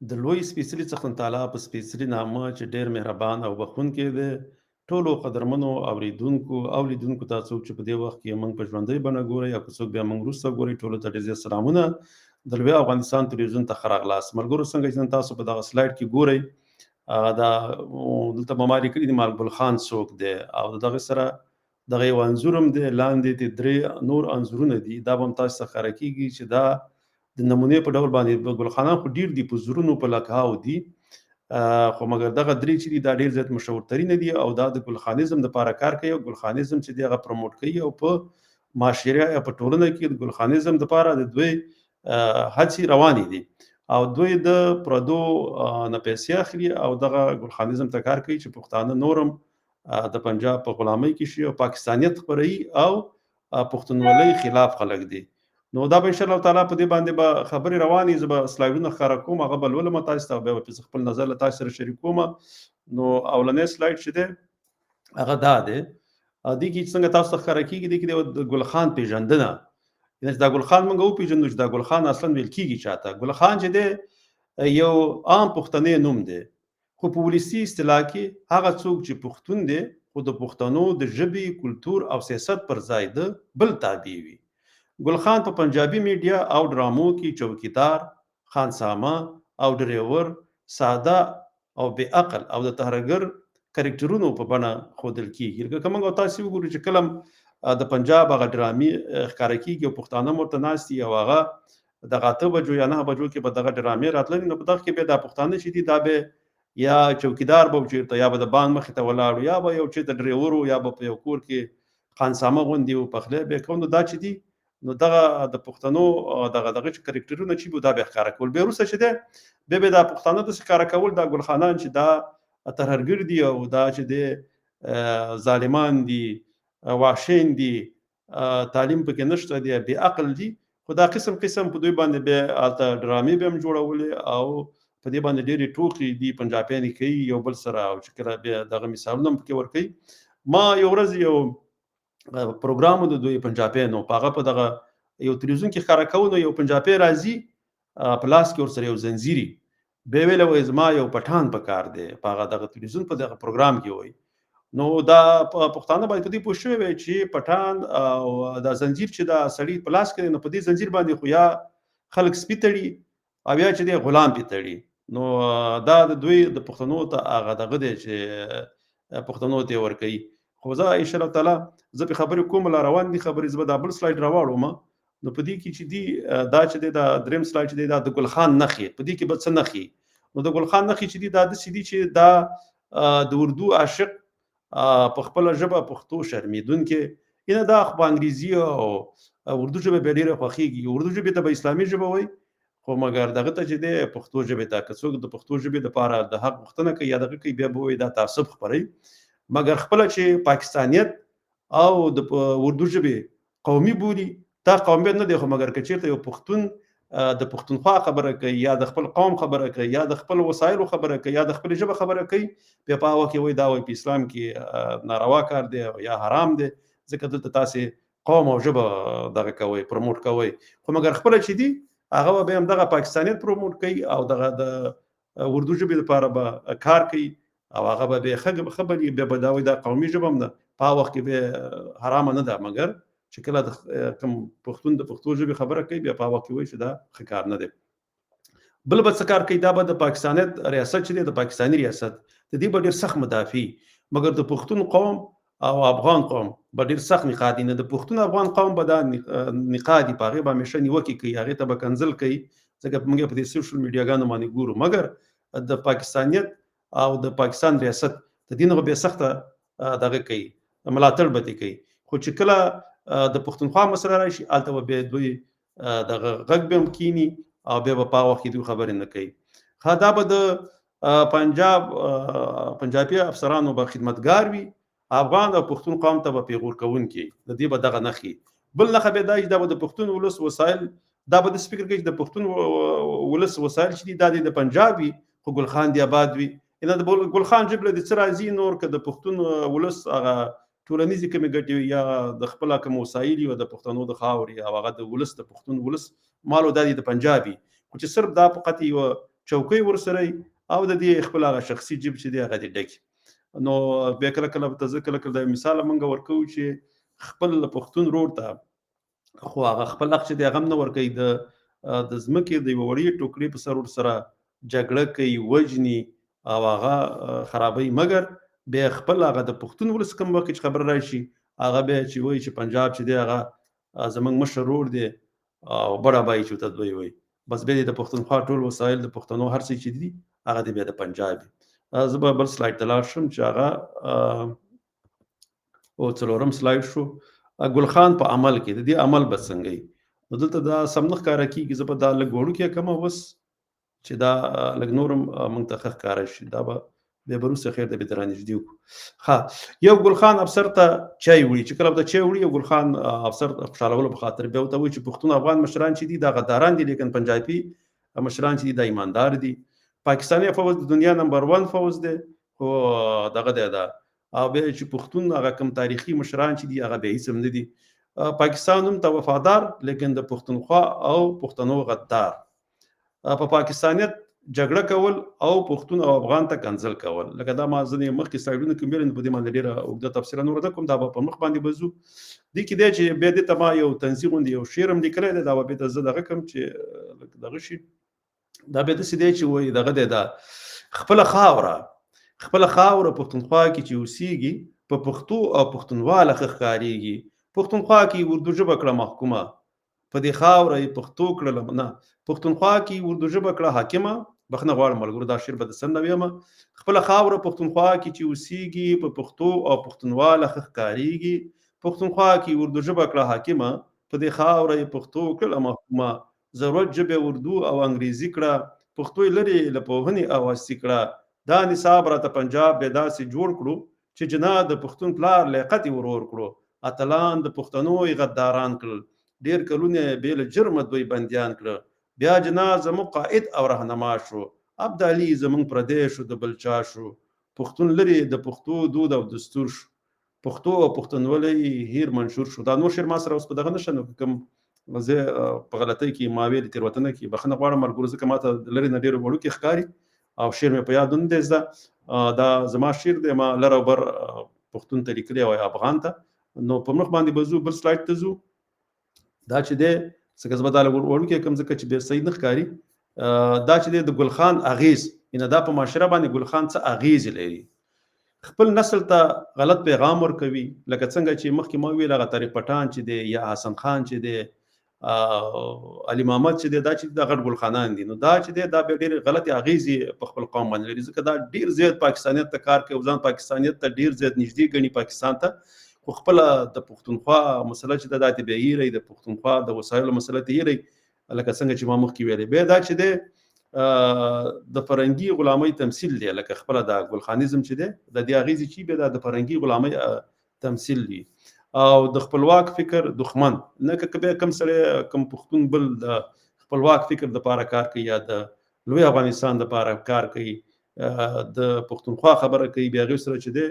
د لوی سپېڅلي څښتن تعالی په سپېڅلي نامه چې ډېر مهربان او بخښونکی دی، ټولو قدرمنو اورېدونکو او لیدونکو ته، څوک چې په دې وخت کې موږ په ژوندۍ بڼه ګورئ او که څوک بیا موږ وروسته ګورئ، ټولو ته ډېر زیات سلامونه. د لوی افغانستان تلویزیون ته ښه راغلاست. ملګرو، څنګه چې نن تاسو په دغه سلایډ کې ګورئ، دا دلته به ما لیکلي دي مال ګل خان څوک دی، او د دغه سره دغه یو انځور هم دی، لاندې د درې نور انځورونه دي. دا به هم تاسو ته ښکاره کېږي چې دا د نمونې په ډول باندې ګلخانان خو ډیر دي، په زرونو په لکهاو دي، خو مګر دغه درې چې دي دا ډیر زیات مشهور ترین دي، او دا د ګلخانیزم لپاره کار کوي، او ګلخانیزم چې دی هغه پروموټ کوي، او په معاشره یا په ټولنه کې د ګلخانیزم لپاره د دوی هڅې روانې دي، او دوی د پردو نه پیسې اخلي او دغه ګلخانیزم ته کار کوي چې پښتانه نورم د پنجاب په غلامۍ کې شي او پاکستانیت خپروي او پښتونولۍ خلاف خلک دي. نو دا به ان شاء الله تعالی په دې باندې به خبرې روانې، زه به سلایډونه ښکاره کوم، هغه به لولم تاسو ته، بیا به خپل نظر له تاسو سره شریک کوم. نو اولنی سلایډ چې دی هغه دا دی، دې کې څنګه تاسو ته ښکاره کېږي، دې کې د ګل خان پېژندنه، یعنې چې دا ګل خان موږ وپېژندو چې دا ګل خان اصلا ویل کېږي چاته. ګل خان چې دی یو عام پښتنی نوم دی، خو په ولسي اصطلاح کې هغه څوک چې پښتون دی خو د پښتنو د ژبې، کلتور او سیاست پر ځای د بل تابع وي. ګل خان په پنجابي میډیا او ډرامو کې چوکیدار، خانسامه او ډریور، ساده او بې عقل او د ترهګر کرکټرونو په بڼه ښودل کیږي. لکه که موږ او تاسې وګورو چې کله د پنجاب هغه ډرامې ښکاره کیږي او پښتانه هم ورته ناست دي، او هغه دغه 8 بجو یا 9 بجو کې به دغه ډرامې راتللې، نو په دغه کې به دا پښتانه چې دي دا به یا چوکیدار به چېرته، یا به د بانک مخې ته ولاړ، یا به یو چېرته ډریور، یا به په یو کور کې خانسامه غوندې و پخلی به کوو. نو دا چې دي نو دغه د پښتنو دغه دغه چې کرکټرونه چې وو دا به ښکاره کول. بیا وروسته چې دی بیا به دا پښتانه داسې ښکاره کول، دا ګلخانان، چې دا ترهګر دي او دا چې دی ظالمان دي، وحشین دي، تعلیم پکې نشته دی، بې عقل دي. خو دا قسم قسم په دوی باندې بیا هلته ډرامې به هم جوړولې، او په دې باندې ډېرې ټوقې دي پنجابیانې کوي یو بل سره، او چې کله بیا دغه مثالونه هم پکې ورکوي. ما یو ورځ یو پروګرام د دوی پنجابیانو په هغه په دغه یو تلویزیون کې ښکاره کوو، نو یو پنجابی راځي، په لاس کې ورسره یو زنځیري، به ویل وای زما یو پټان په کار دی، په هغه دغه تلویزیون په دغه پروګرام کې وای. نو دا پښتانه باید په دې پوه شوي وي چې پټان او دا زنجیر چې دا سړی په لاس کې، نو په دې زنجیر باندې خو یا خلک سپي تړي او یا چې دی غلام پې تړي. نو دا د دوی د پښتنو ته هغه دغه دی چې پښتنو ته ورکوي. خو زه ان شاء الله تعالی زه په خبرې کوم، لا روان دي خبرې. زه به دا بل سلایډ راواړوم. نو په دې کې چې دی دا چې دی دا دریم سلایډ چې دی دا د ګلخان نښې، په دې کې به څه نښې؟ نو د ګلخان نښې چې دی دا داسې دي چې دا د اردو عاشق، په خپله ژبه پښتو شرمېدونکی، اینه دا خو په انګریزي او اردو ژبه به ډېره خوښېږي. اردو ژبې ته به اسلامي ژبه وایي، خو مګر دغه ته چې دی پښتو ژبې ته که څوک د پښتو ژبې دپاره د حق غوښتنه کوي یا دغه کوي، بیا به وایي دا تعصب خپروي. مګر خپله چې پاکستانیت او د اردو ژبې قومي بولي، دا قومیت نه دی. خو مګر که چېرته یو پښتون د پښتونخوا خبره کوي، یا د خپل قوم خبره کوي، یا د خپل وسایلو خبره کوي، یا د خپلې ژبې خبره کوي، بیا په هغه کې وایي دا وایي په اسلام کې ناروا کار دی او یا حرام دی، ځکه دلته تاسې قوم او ژبه دغه کوئ، پروموټ کوئ. خو مګر خپله چې دي هغه به هم دغه پاکستانیت پروموټ کوي او دغه د اردو ژبې لپاره به کار کوي، او هغه به بیا ښه بلي، بیا به دا وایي دا قومي ژبه هم ده، په هغه وخت کې به حرامه نه ده. مګر چې کله د کوم پښتون د پښتو ژبې خبره کوي، بیا په هغه وخت کې وایي چې دا ښه کار نه دی. بل به څه کار کوي؟ دا به د پاکستانیت ریاست چې دی، د پاکستاني ریاست د دې به ډېر سخت مدافع، مګر د پښتون قوم او افغان قوم به ډېر سخت نقادي. نه د پښتون افغان قوم به دا نقادي، په هغې به همیشه نیوکې کوي، هغې ته به کنځل کوي، ځکه موږ په دې سوشل میډیاګانو باندې ګورو. مګر د پاکستانیت او د پاکستان ریاست د دې نه به بیا سخته دغه کوي، ملاتړ به ترې کوي. خو چې کله د پښتونخوا مسله راشي، هلته به بیا دوی دغه غږ به هم کینی او بیا به په هغه وخت کې دوی خبرې نه کوي. ښه، دا به د پنجاب پنجابي افسرانو به خدمتګار وي، افغان او پښتون قوم ته به پیغور کوونکي، د دې به دغه نښې. بل نښه به دا چې دا به د پښتون ولس وسایل، دا به داسې فکر کوي چې د پښتون ولس وسایل چې دي دا د پنجاب وي، خو ګلخان دی آباد وي. ان د ګلخان ژبه د څه راځي؟ نور که د پښتون ولس هغه ټولنیزې کومې ګټې یا د خپل کوم وسایل او د پښتنو د خاورې او هغه د ولس د پښتون ولس مالو دادی د پنجابي، خو چې صرف دا فقط یو چوکۍ ورسره او د دې خپل هغه شخصي جیب چې دی هغه دې ډکي. نو بیا کله کله ته زه کله کله د مثال مونږ ورکوو چې خپل پښتون ورور ته خو هغه خپل حق چې دی هغه هم نه ورکوي، د ځمکې د یوه وړې ټوکرې په سر ورسره جګړه کوي، وژني او هغه خرابوي، مګر بیا خپل هغه د پښتون ولس کوم وخت چې خبره راشي هغه بیا چې وایي چې پنجاب چې دی هغه زمونږ مشر ورور دی او بڑا بای چې ورته دوی وایي، بس بیا د پښتونخوا ټول وسایل د پښتنو هر څه چې دي هغه دی بیا د پنجاب. زه به بل سلایډ ته لاړ شم چې هغه او څلورم سلایډ شو. ګل خان په عمل کې د دې عمل به څنګه وي؟ نو دلته دا سم نه ښکاره کېږي، زه به دا لږ وړوکی کړم اوس چې دا لږ نور هم موږ ته ښه ښکاره شي، دا به بیا به وروسته خیر دی به درانږدې وکړو. ښه، یو ګل خان افسر ته چای وړي، چې کله ورته چای وړي یو ګل خان افسر خوشحالولو په خاطر بیا ورته وایي چې پښتون افغان مشران چې دي دا غداران دي، لیکن پنجابي مشران چې دي دا ایماندار دي. پاکستاني فوج د دنیا نمبر 1 فوج دی، خو دغه دی دا، او بیا چې پښتون هغه کوم تاریخي مشران چې دي هغه بیا هیڅ هم نه دي. پاکستان هم ته وفادار، لیکن د پښتونخوا او پښتنو غدار. په پاکستانیت جګړه کول او پښتون او افغان ته کنځل کول، لکه دا ما ځینې مخکې سلایډونو کې ویل، په دې باندې ډېره اوږده تبصره نوره نه کوم، دا به په مخ باندې به ځو. دې کې دی چې بیا دې ته ما یو تنظیم غوندې یو شعر هم لیکلی دی، دا به بیا زه دغه کوم چې دغه شي. دا بیا داسې دی چې وایي دغه دی، دا خپله خاوره، خپله خاوره پښتونخوا کې چې اوسېږي په پښتو او پښتونواله ښه ښکارېږي. پښتونخوا کې اردو ژبه کړه محکومه، په دې خاوره یې پښتو کړله، نه پښتونخوا کې اردو ژبه کړه حاکمه. بخښنه غواړم ملګرو، دا شعر به د سر نه ویم. خپله خاوره پښتونخوا کې چې اوسېږي په پښتو او پښتونواله ښه ښکارېږي. پښتونخوا کې اردو ژبه کړه حاکمه، په دې خاوره یې پښتو کړله محکومه. ضرورت ژبه اردو او انګریزي کړه، پښتو یې لرې له پوهنې او هستي کړه. دا نصاب راته پنجاب بیا داسې جوړ کړو چې جناح د پښتون پلار لیاقت یې ورور کړو. اتلان د پښتنو یې غداران کړل، ډېر کلونه یې بې له جرمه دوی بندیان کړه. بیا جناح زموږ قائد او رهنما شو، ابدالي زموږ پردی شو د بل چا شو. پښتون لرې د پښتو دود او دستور شو، پښتو او پښتونولۍ هیر منشور شو. دا نور شعر ما سره اوس په دغه نشه، نو کوم زه په غلطۍ کې ما ویلې تېروتنه کې بخښنه غواړم ملګرو، ځکه ما ته لرې نه ډېر وړوکی ښکاري او شعر مې په یاد نه دی زده. دا زما شعر دی، ما لر او بر پښتون ته لیکلی او افغان ته. نو په مخ باندې به ځو، بل سلایډ ته ځو. دا چې دی ځکه زه به دا لږ وړوکی کړم ځکه چې بیا صحیح نه ښکاري. دا چې دی د ګل خان اغېز، یعنې دا په معاشره باندې ګل خان څه اغېزې لري. خپل نسل ته غلط پیغام ورکوي، لکه څنګه چې مخکې ما وویل هغه طارق پټان چې دی یا حسن خان چې دی، علي محمد چې دی، دا چې دا غټ ګلخانان دي. نو دا چې دی دا بیا ډېرې غلطې اغېزې په خپل قوم باندې لري، ځکه دا ډېر زیات پاکستانیت ته کار کوي، ځان پاکستانیت ته ډېر زیات نږدې ګڼي پاکستان ته، خو خپله د پښتونخوا مسله چې ده دا ترې بیا هېروي، د پښتونخوا د وسایلو مسله ترې هېروي، لکه څنګه چې ما مخکې ویلې. بیا دا چې دی د فرنګي غلامۍ تمثیل دی، لکه خپله دا ګلخانیزم چې دی د دې اغېزې چې بیا دا د فرنګي غلامۍ تمثیل دی او د خپلواک فکر دښمن. نه که بیا کوم سړی کوم پښتون بل د خپلواک فکر دپاره کار کوي یا د لوی افغانستان دپاره کار کوي، د پښتونخوا خبره کوي، بیا هغې سره چې دی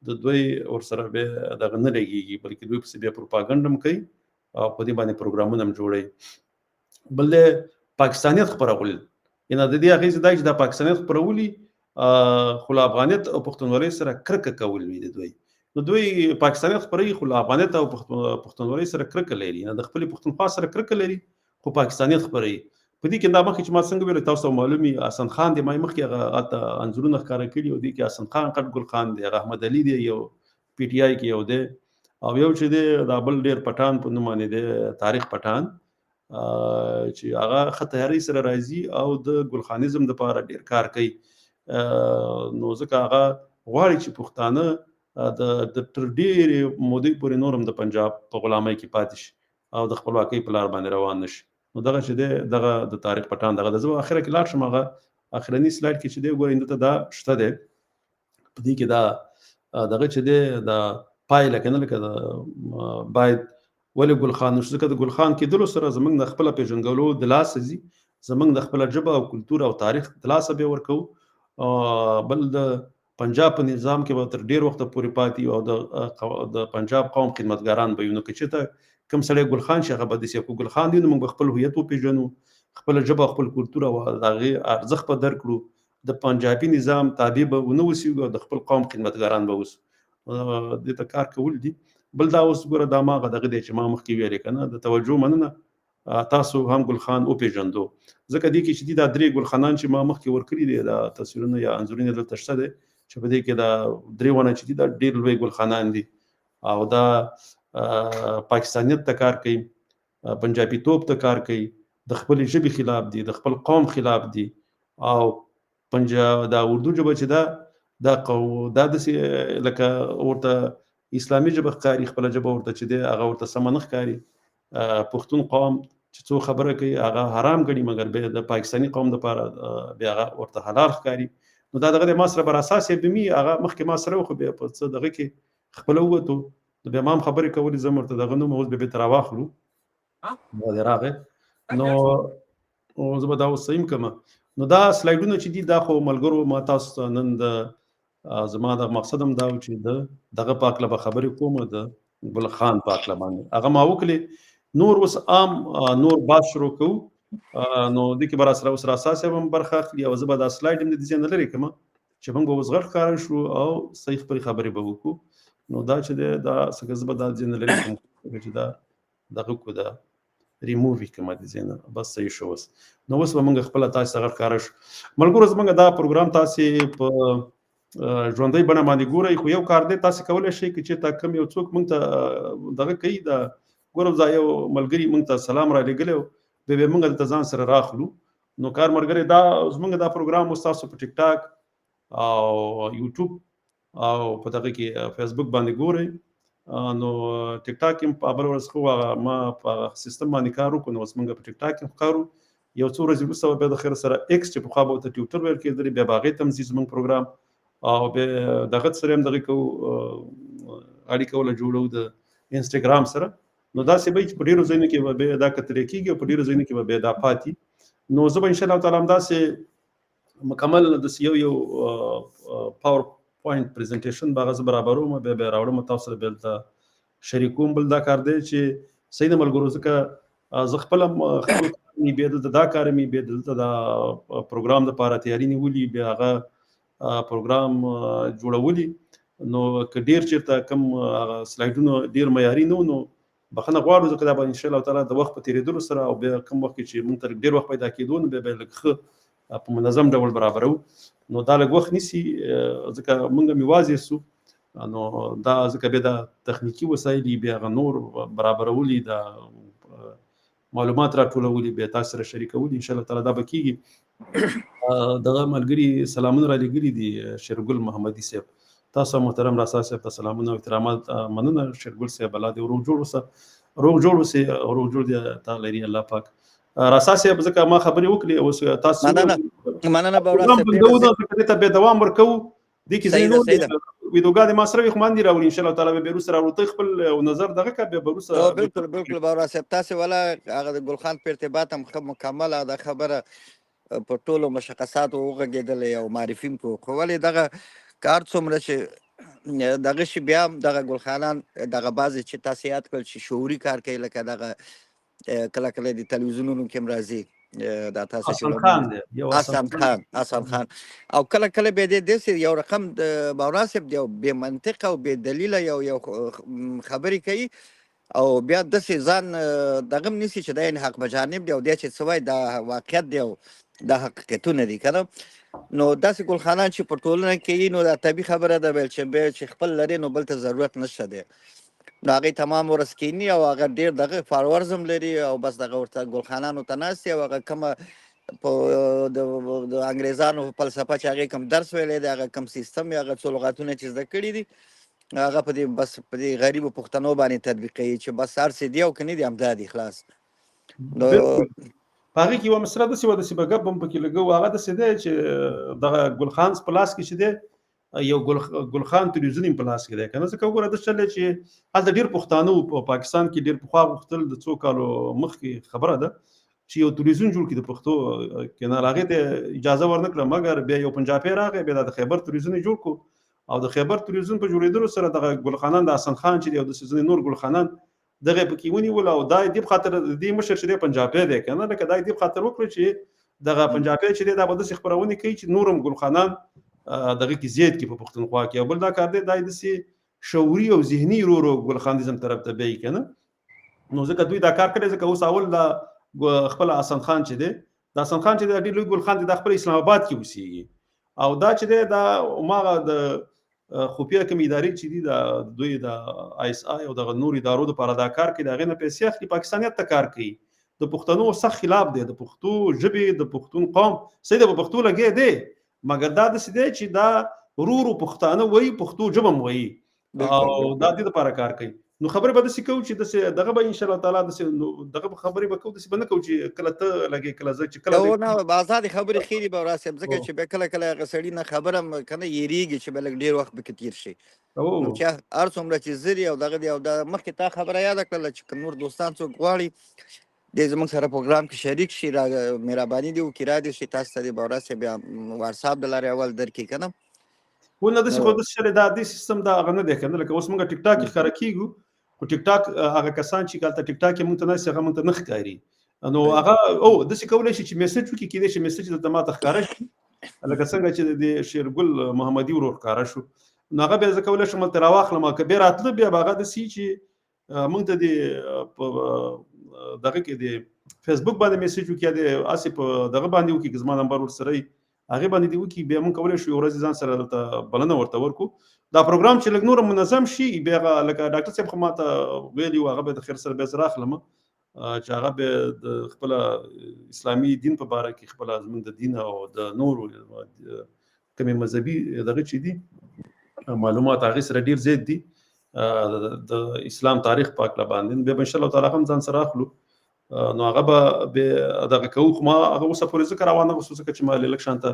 د دوی ورسره بیا دغه نه لګېږي، بلکې دوی پسې بیا پروپاګنډ هم کوي او په دې باندې پروګرامونه هم جوړوي. بل دی پاکستانیت خپرول، یعنې د دې اغېزې دا چې دا پاکستانیت خپرولي خو له افغانیت او پښتونولۍ سره کرکه کول وي د دوی. نو دوی پاکستانیت خپروي خو له افغانیت او پښتونولۍ سره کرکه لري، نه د خپلې پښتونخوا سره کرکه لري خو پاکستانیت خپروي. په دې کې دا مخکې چې ما څنګه ویل تاسو ته معلوم وي، حسن خان دی، ما یې مخکې هغه هلته انځورونه ښکاره کړي او دې کې حسن خان غټ ګل خان دی، هغه احمد علي دی، یو پي ټي آی کې یو دی، او یو چې دی دا بل ډېر پټان په نوم باندې دی، طارق پټان، چې هغه ښه تیارۍ سره راځي او د ګلخانیزم دپاره ډېر کار کوي. نو ځکه هغه غواړي چې پښتانه د تر ډېرې مودې پورې نور هم د پنجاب په غلامۍ کې پاتې شي او د خپلواکۍ په لار باندې روان نه شي. نو دغه چې دی دغه د طارق پټان دغه د زه به اخره کې لاړ شم، هغه اخرني سلایډ کې چې دی ګورئ دلته دا شته دی، په دې کې دا دغه چې دی دا پایله که نه، لکه باید ولې ګلخان نشو، ځکه د ګلخان کېدلو سره زموږ د خپله پېژندګلو د لاسه ځي، زموږ د خپله ژبه او کلتور او تاریخ د لاسه به ورکوو. بل د پنجاب په نظام کې به تر ډېر وخته پورې پاتې او د پنجاب قوم خدمتګاران به یو. نو که چېرته کوم سړی ګلخان شي هغه به داسې کو ګلخان دی، نو موږ به خپل هویت وپېژنو، خپل ژبه، خپل کلتور او د هغې ارزښت به درک کړو، د پنجابي نظام تابع به ونه اوسېږو او د خپل قوم خدمتګاران به اوسو. دې ته کار کول دي. بل دا اوس ګوره دا ماغه دغه دی چې ما مخکې ویلې که نه، د توجه مننه. تاسو هم ګل خان وپېژندو، ځکه دې کې چې دي دا درې ګلخانان چې ما مخکې ورکړي دي، دا تصویرونه یا انځورونه دلته شته دی چې په دې کې دا درې ونه چې دي دا ډېر لوی ګلخانان دي او دا پاکستانیت ته کار کوي، پنجابي توب ته کار کوي، د خپلې ژبې خلاف دي، د خپل قوم خلاف دي. او دا اردو ژبه چې دا دا دا داسې لکه ورته اسلامي ژبه ښکاري، خپله ژبه ورته چې دی هغه ورته سمه نه ښکاري. پښتون قوم چې څو خبره کوي هغه حرام ګڼي، مګر بیا د پاکستاني قوم دپاره بیا هغه ورته حلال ښکاري. نو دا دغه ما سره بر اساس یې بمي هغه مخکې ما سره خو بیا په څه دغه کې خپله ووتو، نو بیا ما هم خبرې کولې، زه هم ورته دغه نوم اوس بیا بېرته راواخلو. دا دی راغی، نو زه به دا اوس صحیح کړم. نو دا سلایډونه چې دي دا خو ملګرو ما تاسو ته نن د زما د مقصد هم دا و چې د دغه په هکله به خبرې کوم، د ګل خان په هکله باندې هغه ما وکړې. نور اوس عام نور بحث شروع کوو. نو دې کې به راسره اوس راسا صاحب هم برخه اخلي او زه به دا سلایډ هم د دې ځای نه لرې کړم چې موږ به اوس غټ ښکاره شو او صحیح خپلې خبرې به وکړو. نو دا چې دی دا څنګه زه به دا ځای نه لرې کړم چې دا دغه کو دا ریموو یې کړم د ځای نه، بس صحیح شو. اوس نو اوس به موږ خپله تاسې ته غټ ښکاره شو. ملګرو زموږ دا پروګرام تاسې په ژوندۍ بڼه باندې ګورئ، خو یو کار دی تاسې کولی شئ که چېرته کوم یو څوک موږ ته دغه کوي، دا ګورم ځا یو ملګري موږ ته سلام را لېږلی و، بیا به موږ دلته ځان سره راخلو. نو کار ملګری دا زموږ دا پروګرام اوس تاسو په ټیک ټاک او یوټیوب او په دغه کې فیسبوک باندې ګورئ. نو ټیک ټاک هم په بله ورځ خو هغه ما په هغه سیستم باندې کار وکړو، نو اوس موږ په ټیک ټاک هم کار وکړو. یو څو ورځې وروسته به بیا د خیر سره ایکس چې پخوا به ورته ټویټر ویل کېدلی، بیا به هغې ته هم ځي زموږ پروګرام او بیا دغه سره هم دغه کوو، اړیکه وله جوړوو د انسټاګرام سره. نو داسې به وي چې په ډېرو ځایونو کې به بیا دا کتلی کېږي او په ډېرو ځایونو کې به بیا دا پاتې. نو زه به انشاءالله تعالی همداسې مکمل داسې یو یو پاور پوینټ پریزنټیشن به هغه زه برابروم، بیا به یې راوړم تاسو سره بیا دلته شریکوم. بل دا کار دی چې صحیح ده ملګرو، ځکه زه خپل هم خپل کار مې بیا دلته دا کار مې بیا دلته دا پروګرام دپاره تیاري نیولي، بیا هغه پروګرام جوړولي. نو که ډېر چېرته کوم هغه سلایډونه ډېر معیاري نه وو نو بخښنه غواړو، ځکه دا به ان شاء الله تعالی د وخت په تېرېدلو سره او بیا کوم وخت کې چې موږ ته ډېر وخت پیدا کېدو نو بیا به یې لږ ښه په منظم ډول برابرو. نو دا لږ وخت نیسي ځکه موږ هم یوازې سو، نو دا ځکه بیا دا تخنیکي وسایل بیا هغه نور برابرولي، دا معلومات راټولولي، بیا تاسو سره شریکولي. ان شاء الله تعالی دا به کېږي. دغه ملګري سلامونه را لېږلي دي، شیرګل محمدي صاحب، تاسو محترم راسا صاحب ته سلامونه او احترامات مننه. شیرګل صاحب الله دې روغ جوړ اوسه، روغ جوړ اوسې، روغ جوړ دې تا لري الله پاک. راسا صاحب ځکه ما خبرې وکړې اوس تاسو مننه مننه باورا صاحب، بندو ده ځکه دې ته بیا دوام ورکوو. دې کې ځینې نور ویډیوګانې ما سره وي خو ما نه دي راوړي، ان شاء الله تعالی به بیا وروسته راوړو. ته خپل نظر دغه که بیا به وروسته. بالکل بالکل باورا صاحب، تاسې ولا هغه د ګل خان په ارتباط هم ښه مکمله دا خبره په ټولو مشخصاتو وغږېدلې او معرفي هم کړو. خو ولې دغه کار څومره چې دغه شي بیا هم دغه ګلخانان دغه بعضې چې تاسې یاد کړل چې شعوري کار کوي، لکه دغه کله کله د تلویزیونونو کې هم راځي دا تاسو چې خان دی، یو حسن خان، حسن خان، او کله کله به دې داسې یو رقم د باورا صاحب دی بې منطقه او بې دلیله یو یو خبرې کوي او بیا داسې ځان دغه هم نیسي چې دا یعنې حق بجانب دی او دی چې څه وایي دا واقعیت دی او دا حقیقتونه دي که نه. نو داسې ګلخانان چې په ټولنه کې یي نو دا طبیعي خبره ده ویل چې بیا چې خپل لري نو بل ته ضرورت نشته دی. نو هغې تمام ورځ کښېني او هغه ډېر دغه فالورز هم لري او بس دغه ورته ګلخانانو ته ناست دي او هغه کومه په د انګریزانو فلسفه چې هغې کوم درس ویلی دی، هغه کوم سیستم یا هغه څو لغاتونه چې زده کړي دي هغه په دې بس په دې غریبو پښتنو باندې تطبیقوي چې بس هر څه دي او که نه دي همدا دي خلاص. نو په هغې کې یوه مسله داسې وه، داسې به ګپ هم پکې لګوو، هغه داسې دی چې دغه ګل خان په لاس کې چې دی یو ګل خان تلویزیون هم په لاس کې دی که نه. ځکه وګوره داسې چل دی چې هلته ډېر پښتانه وو په پاکستان کې، ډېر پخوا غوښتل، د څو کالو مخکې خبره ده چې یو تلویزیون جوړ کړي د پښتو کینال، هغې ته اجازه ورنه کړه، مګر بیا یو پنجابی راغی، بیا د خیبر تلویزیون یې جوړ کړو او د خیبر تلویزیون په جوړېدلو سره دغه ګلخانان د حسن خان چې دی او داسې ځینې نور ګلخانان دغه پکې ونیول. او دا دې په خاطر د دې مشر چې دی پنجابی دی که نه، لکه دا دې په خاطر وکړو چې دغه پنجابی چې دی دا به داسې خپرونې کوي چې نور هم ګلخانان دغه کې زیات کړي په پښتونخوا کې. او بل دا کار دی، دا داسې شعوري او ذهني ورو ورو ګلخانیزم طرف ته بیایي که نه. نو ځکه دوی دا کار کړی، ځکه اوس اول دا خپل حسن خان چې دی، دا حسن خان چې دی ډېر لوی ګلخان دی، دا خپل اسلام آباد کې اوسېږي. او دا چې دی دا هماغه د خفیه کوم ادارې چې دي، دا دوی د آی اس آی او دغه نور ادارو دپاره دا کار کوي، د هغې نه پیسې اخلي، پاکستانیت ته کار کوي، د پښتنو سخت خلاف دی، د پښتو ژبې، د پښتون قوم صحیح دی، په پښتو لګیا دی، مګر دا داسې دی چې دا ورو ورو پښتانه وایي، پښتو ژبه هم وایي، او دا دې لپاره کار کوي. نو خبرې به داسې کوو چې داسې دغه به ان شاء الله تعالی داسې دغه به خبرې به کوو، داسې به نه کوو چې کله ته لګې کله زه، چې کله نه آزادې خبرې ښې دي باورا صاحب، ځکه چې بیا کله کله هغه سړي نه خبره هم که نه یېرېږي چې به لږ ډېر وخت پکې تېر شي. نو چې هر څومره چې زري او دغه دی. او دا مخکې تا خبره یاده کړله چې که نور دوستان څوک غواړي د زموږ سره پروګرام کې شریک شي، را مهرباني دې وکړي، را دې شي تاسو ته دې باورا صاحب بیا واتساپ د لارې اول درکړي که نه. ونه داسې خو داسې شری دا دې سیستم دا هغه نه دی که نه. لکه اوس موږ ټیک ټاک کې ښکاره کېږو، خو ټیک ټاک هغه کسان چې هلته ټیک ټاک کې موږ ته ناست، هغه موږ ته نه ښکاري. نو هغه او داسې کولی شي چې میسج وکړي، کېدای شي میسج دلته ما ته ښکاره شي، لکه څنګه چې د شیرګل محمدي ورور ښکاره شو، نو هغه بیا زه کولی شم هلته راواخلم. که بیا راتله بیا به هغه داسې چې موږ ته د په دغه کې د فیسبوک باندې میسج وکړي، د هسې په دغه باندې وکړي، که زما نمبر ورسره وي هغې باندې دې وکړي، بیا موږ کولی شو یو ورځ ځان سره دلته بلنه ورته ورکړو. دا پروګرام چې لږ نور منظم شي، بیا هغه لکه ډاکټر صاحب خو ما ته ویلي وو، هغه به د خیر سره بیا زه راخلم چې هغه به د خپل اسلامي دین په باره کې خپله زموږ د دین او د نورو کومې مذهبي دغه چې دي معلومات هغې سره ډېر زیات دي د اسلام تاریخ په هکله باندې، بیا به ان شاء الله تعالی هم ځان سره اخلو. نو هغه به دغه کوو. خو ما هغه اوسه پورې ځکه روانه غوښتو ځکه چې ما لږ شان ته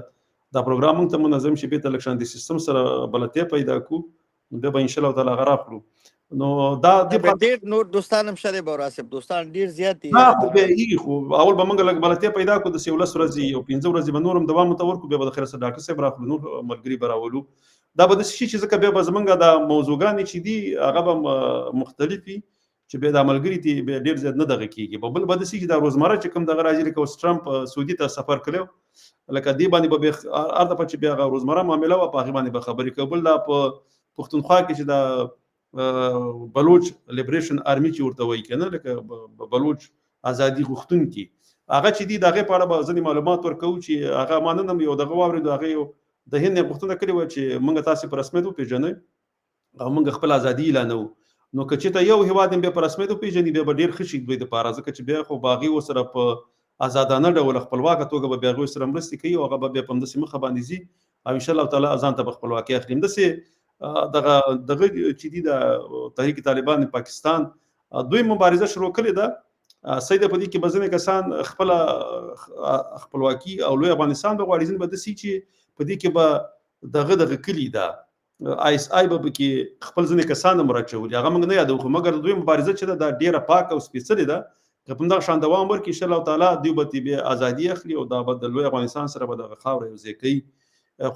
دا پروګرام موږ ته منظم شي، بېرته لږ شان د سیستم سره بلدتیا پیدا کړو، نو بیا به ان شاء الله تعالی هغه راخلو. نو دا ډېر نور دوستان هم شته باورا صاحب، دوستان ډېر زیات دي. خو بیا یې خو اول به موږ لږ بلدتیا پیدا کړو، داسې یو لس ورځې یو 5 ورځې به نور هم دوام ورته ورکړو، بیا به د خیر سره ډاکټر صاحب راخلو، نور ملګري به راولو. دا به داسې شي چې ځکه بیا به زمونږ دا موضوعګانې چې دي هغه به مختلفي، چې بیا دا ملګري تی بیا ډېر زیات نه دغه کېږي. په بل به داسې چې دا روزمره چې کوم دغه راځي، لکه اوس ټرمپ سعودي ته سفر کړی، لکه دې باندې به بیا هر دفعه چې بیا هغه روزمره معامله وه په هغې باندې به خبرې کوي. بل دا په پښتونخوا کې چې دا بلوچ لیبریشن آرمي چې ورته وایي که نه، لکه بلوچ ازادي غوښتونکي هغه چې دي، د هغې په اړه به ځینې معلومات ورکوو چې هغه ما نن هم یو دغه واورېدو، هغې یو د هند یې غوښتنه کړې وه چې موږ تاسې په رسمیت وپېژنئ او موږ خپل ازادي اعلانوو. نو که چېرته یو هېواد هم بیا په رسمیت وپېژني، بیا به ډېر ښه شي دوی دپاره، ځکه چې بیا خو به هغې ورسره په ازادانه ډول خپلواکه توګه به بیا هغوی سره مرستې کوي، او هغه به بیا په همداسې مخه باندې ځي او ان شاء الله تعالی ځان ته به خپلواکي اخلي. همداسې دغه دغه چې دي د تحریک طالبان پاکستان دوی مبارزه شروع کړې ده. صحیح ده، په دې کې به ځینې کسان خپله خپلواکي او لوی افغانستان به غواړي، ځینې به داسې چې په دې کې به دغه دغه کلي ده آی اس آی به پکې خپل ځینې کسان هم راچولي، هغه موږ نه یادوو، خو مګر دوی مبارزه چې ده دا ډېره پاکه او سپېڅلې ده، که په همدغه شان دوام ورکړي ان شاء الله تعالی دوی به ترې بیا ازادي اخلي او دا به د لوی افغانستان سره به دغه خاوره یو ځای کوي.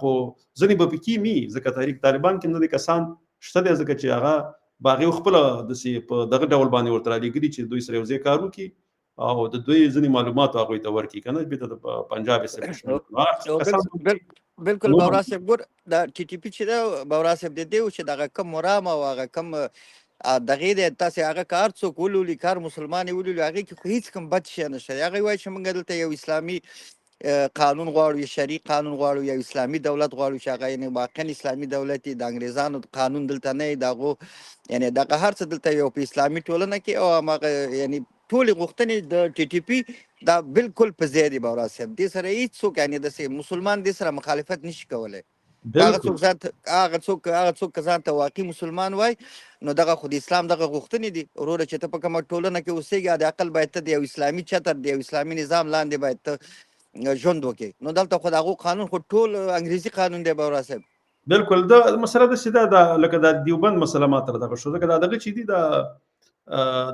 خو ځینې به پکې مي، ځکه تحریک طالبان کې ځینې کسان شته دی، ځکه چې هغه به هغې خپله داسې په دغه ډول باندې ورته رالیږلي چې دوی سره یو ځای کار وکړي او د دوی ځینې معلومات هغوی ته ورکړي، که نه بېرته د پنجاب اسټبلشمنټ. بالکل باورا صاحب، ګور دا ټي ټي پي چې ده باورا صاحب د دې چې دغه کوم مرام او هغه کوم دغې دی، تاسې هغه کار څوک ولولي، کار مسلمان یې ولولي، هغې کې خو هېڅ کوم بد شی نشته. هغه وایي چې موږ دلته یو اسلامي قانون غواړو، یو شرعي قانون غواړو، یو اسلامي دولت غواړو چې هغه یعنې واقعا اسلامي دولت د انګریزانو قانون دلته نه دی، د هغو یعنې دغه هر څه دلته یو په اسلامي ټولنه کې او هماغه یعنې ټولې غوښتنې د ټي ټي پي دا بالکل په ځای دي باورا صاحب. دې سره هیڅوک یعنې داسې مسلمان دې سره مخالفت نشي کولی. هغه څوک ځان هغه څوک هغه څوک که ځان ته واقعي مسلمان وای، نو دغه خو د اسلام دغه غوښتنې دي وروره، چې ته په کومه ټولنه کې اوسېږې د عقل باید ته د یو اسلامي چتر، د یو اسلامي نظام لاندې باید ته ژوند وکړې. نو دلته خو د هغو قانون خو ټول انګریزي قانون دی باورا صاحب. بالکل دا مسله داسې ده، دا لکه دا دیوبند مسله ما تر دغه شو، ځکه دا دغه چې دي دا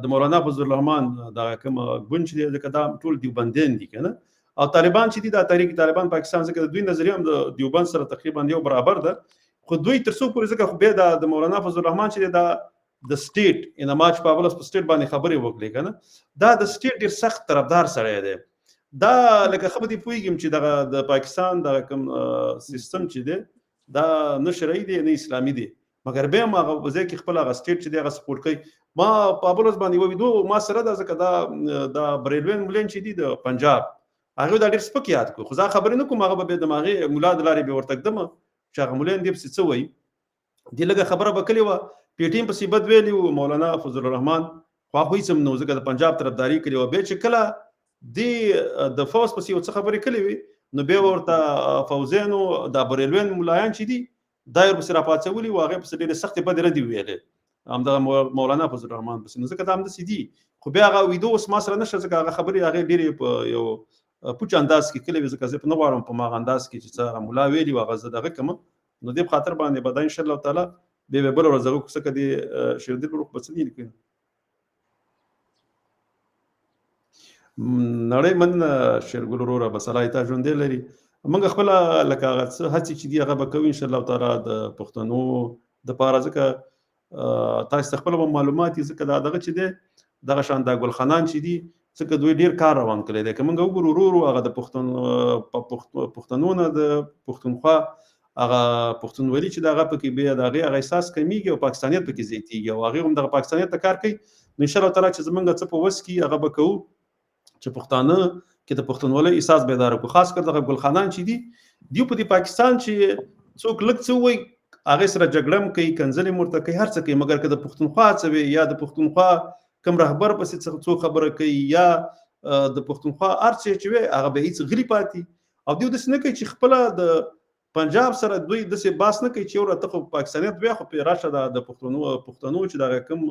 د مولانا فضل الرحمن دا کوم ګوند چې دی، ځکه دا ټول دیوبندیان دي که نه، او طالبان چې دي دا تحریک طالبان پاکستان، ځکه د دوی نظریه هم د دیوبند سره تقریبا یو برابر ده، خو دوی تر څو پورې ځکه خو بیا دا د مولانا فضل الرحمن چې دی دا د سټیټ ان ما چې په اول په سټیټ باندې خبرې وکړې کنه، دا د سټیټ ډیر سخت طرفدار سړی دی. دا لکه ښه به دې پوهېږم چې دغه د پاکستان دغه کوم سیستم چې دی دا نه شرعي دی نه اسلامي دی، مګر بیا هم هغه ځای کې خپل هغه سټیټ چې دی هغه سپورټ کوي. ما په بل ورځ باندې یوه ویډیو ما سره ده، ځکه دا د بریلوین مولین چې دي د پنجاب هغه دا ډېر سپک یاد کړو، خو زه خبرې نه کوم، هغه به بیا د ماغې ملا د لارې بیا ورته ږدم چې هغه مولین دې پسې څه وایي. دې لږه خبره به کړې وه، پي ټي ایم پسې بد ویلي وو مولانا فضل الرحمن، خو هغه هېڅ هم نه و ځکه د پنجاب طرفداري کړې وه. بیا چې کله دې د فوځ پسې یو څه خبرې کړې وې نو بیا ورته فوځیانو دا بریلوین ملایان چې دي دا یې ورپسې راپاڅولي وو، هغې پسې ډېرې سختې بدې ردې وویلې همدغه مولانا فضل الرحمن پسې. نو ځکه دا همداسې دي. خو بیا هغه ویدو اوس ما سره نشته، ځکه هغه خبرې هغې ډېرې په یو پوچ انداز کې کړې وې، ځکه زه په نه غواړم په ماغه انداز کې چې څه هغه ملا ویلي وو هغه زه دغه کړم. نو دې په خاطر باندې به دا ان شاء الله تعالی بیا به بله ورځ هغه څه که دې شیردل ورور خو به څه نه لیکي. نړۍ مننه شیرګل وروره، بس الله یې تا ژوندی لري. موږ خپله لکه هغه څه هڅې چې دي هغه به کوو ان شاء الله تعالی د پښتنو دپاره، ځکه تاسو ته خپله به معلومات دي، ځکه دا دغه چې دی دغه شان دا ګلخانان چې دي ځکه دوی ډېر کار روان کړی دی. که موږ وګورو ورو ورو هغه د پښتنو نه د پښتونخوا هغه پښتونولي چې د هغه پکې بیا د هغې هغه احساس کمیږي او پاکستانیت پکې زیاتېږي او هغې هم دغه پاکستانیت ته کار کوي. نو ان شاء الله تعالی چې زمونږ څه په وس کې هغه به کوو چې پښتانه کې د پښتونولۍ احساس بیدار کړو، خاص کر دغه ګلخانان چې دي دیو په دې پاکستان چې څوک لږ څه وایي هغې سره جګړه هم کوي، کنځلې هم ورته کوي، هر څه کوي، مګر که د پښتونخوا څه وي یا د پښتونخوا کوم رهبر پسې څوک خبره کوي یا د پښتونخوا هر څه چې وي هغه به هیڅ غلي پاتې. او دیو داسې نه کوي چې خپله د پنجاب سره دوی داسې باس نه کوي چې یو راته خو پاکستانیت بیا خو پرې راشه دا د پښتنو چې دغه کوم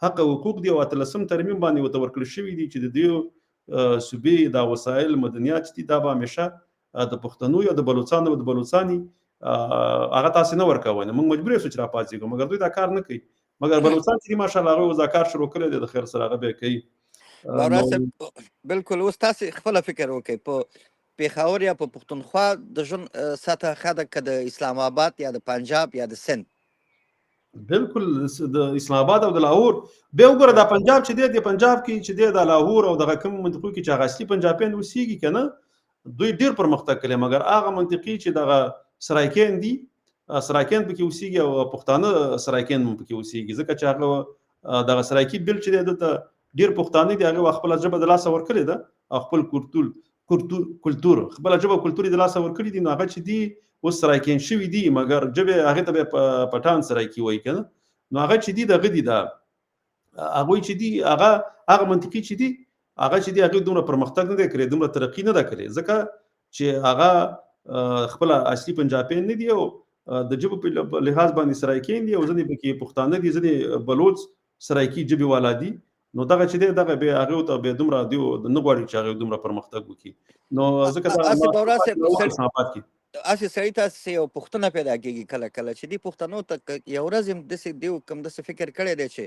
حق او حقوق دي او اتلسم ترمیم باندې ورته ورکړل شوي دي چې د دوی صوبې دا وسایل مدنیات چې دي دا به همیشه د پښتنو یا د بلوڅانو د بلوڅاني هغه تاسې نه ورکوئ، نو موږ مجبور یو چې راپاڅېږو، مګر دوی دا کار نه کوي. مګر بلوڅان چې دي ماشاءالله هغوی اوس دا کار شروع کړی دی، د خیر سره هغه بیا کوي. باورا صاحب بالکل اوس تاسې خپله فکر وکړئ، په پېښور یا په پښتونخوا د ژوند سطح ښه ده که د اسلام آباد یا د پنجاب یا د سند؟ بالکل د اسلام آباد او د لاهور. بیا وګوره دا پنجاب چې دی، د پنجاب کې چې دی دا لاهور او دغه کوم منطقو کې چې هغه اصلي پنجابیان اوسېږي که نه دوی ډېر پرمختګ کړی، مګر هغه منطقي چې دغه سرایکین دي، سرایکین پکې اوسېږي او پښتانه سرایکین هم پکې اوسېږي، ځکه چې هغه دغه سرایکي بیل چې دی دلته ډېر پښتانه دي، هغه خپله ژبه د لاسه ورکړې ده او خپل کلتور خپله ژبه کلتور یې د لاسه ورکړي دي. نو هغه چې دي اوس سرایکین شوي دي، مګر ژبې هغې ته بیا پټان سرایکي وایي که نه. نو هغه چې دي دغه دي، دا هغوی چې دي هغه هغه منطقي چې دي هغه چې دي هغې دومره پرمختګ نه دی کړی، دومره ترقي نه ده کړې، ځکه چې هغه خپله اصلي پنجابیان نه دي او د ژبو په لحاظ باندې سرایکین دي او ځینې پکې پښتانه دي، ځینې بلوڅ سرایکي ژبې والا دي. نو دغه چې دی دغه بیا هغې ته بیا دومره دیو نه غواړي چې هغې دومره پرمختګ وکړي. نو ځکه دا اسلام آباد کې هسې سړي ته هسې یو پوښتنه پیدا کېږي کله کله چې دې پښتنو ته یو ورځ هم داسې دیو کوم داسې فکر کړی دی چې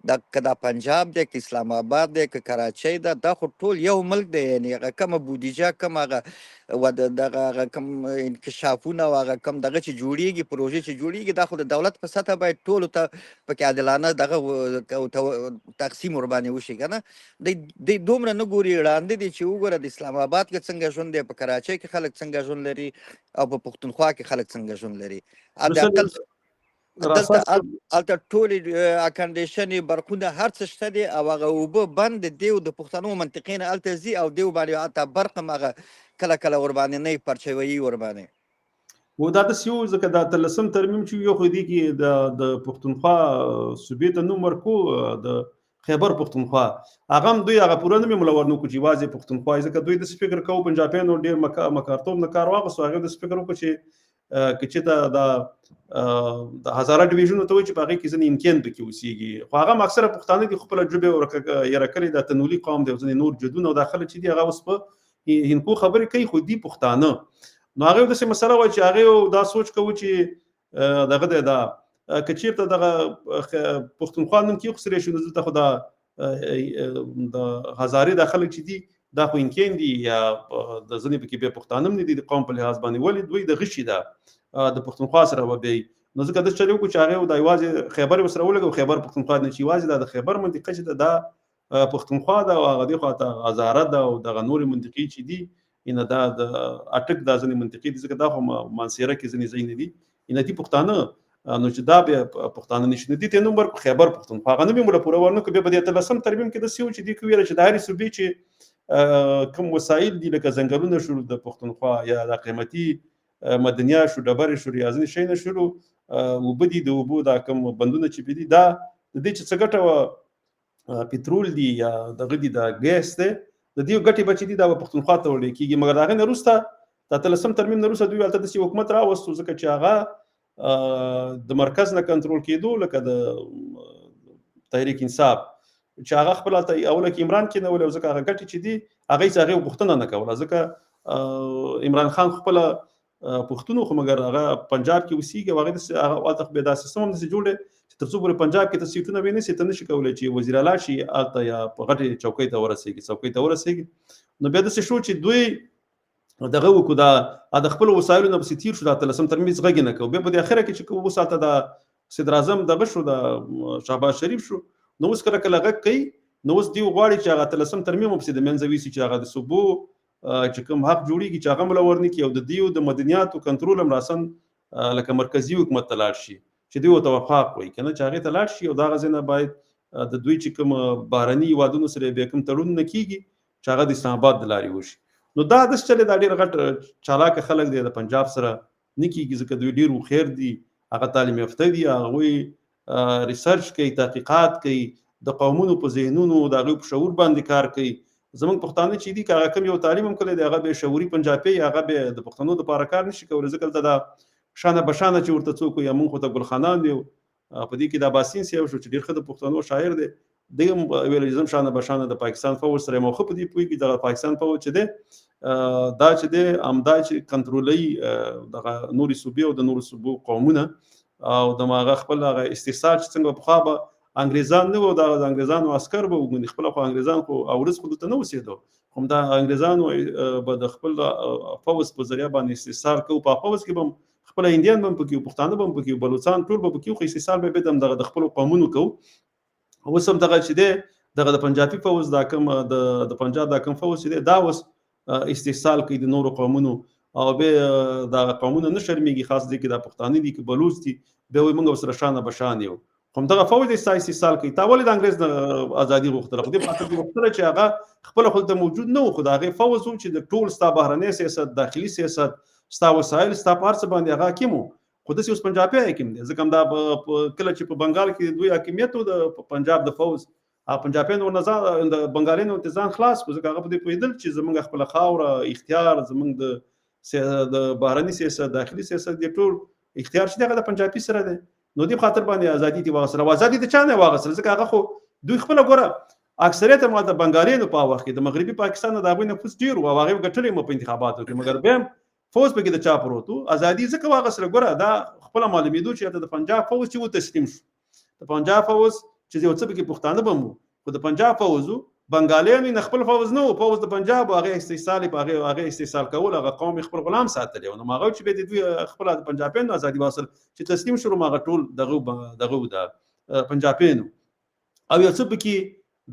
دا که دا پنجاب دی که اسلام آباد دی که کراچۍ ده، دا خو ټول یو ملک دی، یعنی هغه کومه بودیجه کوم هغه دغه هغه کوم انکشافونه او هغه کوم دغه چې جوړیږي پروژې چې جوړیږي دا خو د دولت په سطح باید ټولو ته پکې عادلانه دغه تقسیم ورباندې وشي که نه. دی دومره نه ګوري، ړانده دي چې وګوره د اسلام آباد کې څنګه ژوند دی، په کراچۍ کې خلک څنګه ژوند لري او په پښتونخوا کې خلک څنګه ژوند لري. حداقل دلته هلته ټولې اکنډیشنې برقونه هر څه شته دي او هغه اوبه بند دی او د پښتنو منطقې نه هلته ځي او دیو باندې حتی برق هم هغه کله کله ورباندې نه پرچوي ورباندې. و دا داسې و ځکه دا اتلسم ترمیم چې یو خو دې کې د پښتونخوا صوبې ته نوم ورکو د خیبر پښتونخوا، هغه هم دوی هغه پوره نوم یې ملا ورنه کړو چې یوازې پښتونخوا، ځکه دوی داسې فکر کوو پنجابیانو ډېر مکارتوب نه کار واخیستو، هغې داسې فکر وکړو چې که چېرته دا د هزاره ډویژنو ته وایي چې په هغې کې ځینې امکان پکې اوسېږي، خو هغه هم اکثره پښتانه دي، خپله ژبه یې یره کړې ده، تنولي قوم دی او ځینې نور جدونه او دا خلک چې دي هغه اوس په هندکو خبرې کوي، خو دي پښتانه. نو هغې داسې مسله وه چې هغې دا سوچ کوو چې دغه دی دا که چېرته دغه پښتونخوا نوم کېښودل شي نو دلته خو دا د هزارې دا خلک چې دي دا خو انکین دي یا د ځینې پکې بیا پښتانه هم نه دي د قوم په لحاظ باندې، ولې دوی د غشي ده د پښتونخوا سره به بیا نو ځکه د چلو کو چې هغه د یوازې خیبر وسره ولګو، خیبر پښتونخوا نه، چې یوازې د خیبر منطقه چې دا پښتونخوا ده او هغه دی خو ته هزاره ده او دغه نورې منطقې چې دي، ان دا د اټک دا ځنې منطقې دي، ځکه دا خو مانسیره کې ځنې ځایونه دي، ان دي پښتانه، نو چې دا بیا پښتانه نشي، نو دې ته نوم ورکړو خیبر پښتونخوا. هغه نوم یې موږ پوره ورنکړو. بیا په دې اتلسم ترمیم کې داسې و چې دې کې ویل چې د هرې صوبې چې کوم وسایل دي، لکه ځنګلونه شول د پښتونخوا، یا د قیمتي مدنیا شو، ډبرې شو، یا ځینې شیونه شولو، اوبه دي، د اوبو دا کوم بندونه چې دي، دا د دې چې څه ګټه وه، پترول دي یا دغه دي، دا ګیس دی، د دې ګټې به چې دي دا به پښتونخوا ته وړل کېږي. مګر د هغې نه وروسته، د اتلسم ترمیم نه وروسته، دوی هلته داسې حکومت راوستو، ځکه چې هغه د مرکز نه کنټرول کېدو، لکه د تحریک انصاف چې هغه خپل هلته اوله کې عمران کېنولی، او ځکه هغه ګټې چې دي هغه هېڅ هغې غوښتنه نه کوله، ځکه عمران خان خپله پښتون خو مګر هغه پنجاب کې اوسېږي، او هغه داسې هغه هلته خو بیا دا سیستم هم داسې جوړ دی چې تر څو پورې پنجاب کې ته سیټونه وینې سي، ته نشي کولی چې وزیر اعلی شي هلته یا په غټې چوکۍ ته ورسېږي، څوکۍ ته ورسېږي. نو بیا داسې شو چې دوی دغه وکړو، دا د خپلو وسایلو نه پسې تېر شو، د اتلسم ترمیم هېڅ غږ یې نه کوو. بیا په دې اخره کې چې کوم اوس هلته د صدراعظم دغه شو، د شهباز شریف شو، نو اوس کله کله غږ کوي، نو اوس دوی غواړي چې هغه اتلسم ترمیم ورپسې د منځه ویسي، چې هغه د صوبو چې کوم حق جوړیږي چې هغه هم له ورنکړي، او د دیو د مدنیاتو کنټرول هم راسن لکه مرکزي حکومت ته لاړ شي، چې دوی ورته وفاق وایي که نه، چې هغې ته لاړ شي، او د هغه ځای نه باید د دوی چې کوم بهرني هېوادونو سره بیا کوم تړون نه کېږي چې هغه د اسلام آباد د لارې وشي. نو دا داسې چلې، دا ډېر غټ چالاکه خلک دی، د پنجاب سره نه کېږي، ځکه دوی ډېر هوښیار دي، هغه تعلیم یافته دي، هغوی ریسرچ کوي، تحقیقات کوي، د قومونو په ذهنونو د هغوی په شعور باندې کار کوي. زمونږ پښتانه چې دي، که هغه کوم یو تعلیم هم کړی دی، هغه به شعوري پنجابي، هغه به د پښتنو دپاره کار نشي کولی، ځکه دلته دا شانه بشانه چې ورته څوک وایي، مونږ خو ته ګلخانان یو. په دې کې د اباسین صاحب شو چې ډېر ښه د پښتنو شاعر دی، دی هم ویل چې زم شانه بشانه د پاکستان فوج سره یم، او ښه په دې پوهېږي دغه پاکستان فوج چې دی، دا چې دی همدا چې کنټرولوي دغه نورې صوبې او د نورو صوبو قومونه، او د هغه خپل هغه استحصال چې څنګه پخوا به انګریزان نه وو، دغه د انګریزانو عسکر به وګوري، خپله خو انګریزان خو اورس خو دلته نه اوسېدو، خو همدا انګریزانو به د خپل فوځ په ذریعه باندې استحصال کوو. په فوځ کې به هم خپله هندیان به هم پکې وو، پښتانه به هم پکې وو، بلوڅان ټول به پکې وو، خو استحصال به یې هم دغه د خپلو قومونو کوو. اوس هم دغه چې دی دغه د پنجابي فوځ دا کوم د پنجاب دا کوم فوځ چې دی دا اوس استحصال کوي د نورو قومونو، او بیا دغه قومونه نه شرمېږي، خاص دې کې دا پښتانه دي که بلوڅ دي، بیا وایي موږ ورسره شانه بشان یو، خو همدغه فوج دی ستا استحصال کوي. تا ولې د انګرېز نه ازادي غوښتله؟ خو دې په خاطر دې غوښتله چې هغه خپله خو دلته موجود نه و، خو د هغې فوځ و چې د ټول ستا بهرنی سیاست، داخلي سیاست، ستا وسایل، ستا په هر څه باندې هغه حاکم و. خو داسې اوس پنجابي حاکم دی، ځکه همدا کله چې په بنګال کې دوی حاکمیت و د پنجاب د فوځ، هغه پنجابیانو ورنه ځان، د بنګالیانو ورته ځان خلاص کړو، ځکه هغه په دې پوهېدل چې زمونږ خپله خاوره، اختیار، زمونږ د بهرني سیاست، داخلي سیاست، دې ټول اختیار چې دی هغه د پنجابي سره دی. نو دې خاطر باندې ازادي دې واغستله، او ازادي د چا نه واغستله؟ ځکه هغه خو دوی خپله ګوره اکثریت هم د بنګالیانو په وخت کې د مغربي پاکستان د هغوی نفوس ډېر و او هغوی ګټلی مو په انتخاباتو کې، مګر بیا هم فوځ پکې د چا پروت و؟ ازادي ځکه واغستله، ګوره دا خپله معلومېدو چې هلته د پنجاب فوځ چې و تسلیم شو، د پنجاب فوځ چې یو څه پکې پښتانه به هم وو، خو د پنجاب فوځ و، بنګالیانو یې نه خپل فوځ نه و، فوځ د پنجاب و، هغې استحصال یې په هغې استحصال کول، هغه قوم یې خپل غلام ساتلی و. نو هغه چې بیا د دوی خپله د پنجابیانو ازادي واخیستل چې تسلیم شول، هغه ټول دغه و د پنجابیانو، او یو څه پکې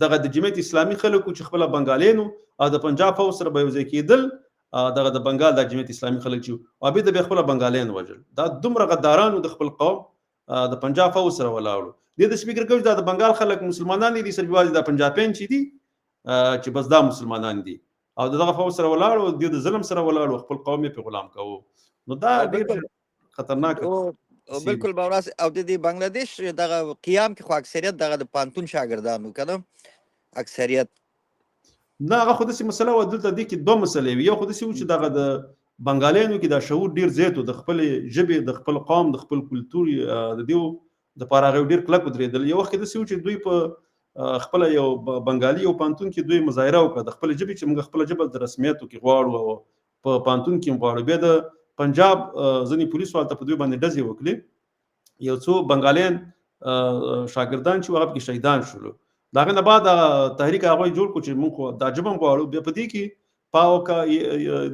دغه د جمعیت اسلامي خلکو چې خپله بنګالیانو او د پنجاب فوځ سره به یو ځای کېدل، دغه د بنګال د جمعیت اسلامي خلک چې او بیا د خپله بنګالیان وژل. دا دومره غدارانو د خپل قوم د پنجاب فوځ سره ولاړو. دې داسې فکر کوي چې دا د بنګال خلک مسلمانان دي، صرف یوازې دا پنجابیان چې دي چې بس دا مسلمانان دي، او دغه فوځ سره ولاړو، دې د ظلم سره ولاړو، خپل قوم یې په غلام کوو. نو دا ډېر خطرناک. بالکل باوراس. او د دې بنگلاديش دغه قیام کې خو اکثریت دغه د پانتون شاګردانو کنه اکثریت. نه، هغه خو داسې مسله وه، دلته دې کې دوه مسلې وې. یو خو داسې و چې دغه د بنګالیانو کې دا شعور ډېر زیات و، د خپلې ژبې، د خپل قوم، د خپل کلتور د دیو دپاره هغوی ډېر کلک ودرېدل. یو وخت کې داسې و چې دوی په خپله یو بنګالي یو پوهنتون کې دوی مظاهره وکړه د خپلې ژبې، چې موږ خپله ژبه د رسمیتو کې غواړو او په پوهنتون کې هم غواړو. بیا د پنجاب ځینې پولیسو هلته په دوی باندې ډزې وکړې، یو څو بنګالیان شاګردان چې هغه پکې شهیدان شولو. د هغې نه بعد هغه تحریک هغوی جوړ کړو چې موږ خو دا ژبه هم غواړو. بیا په دې کې په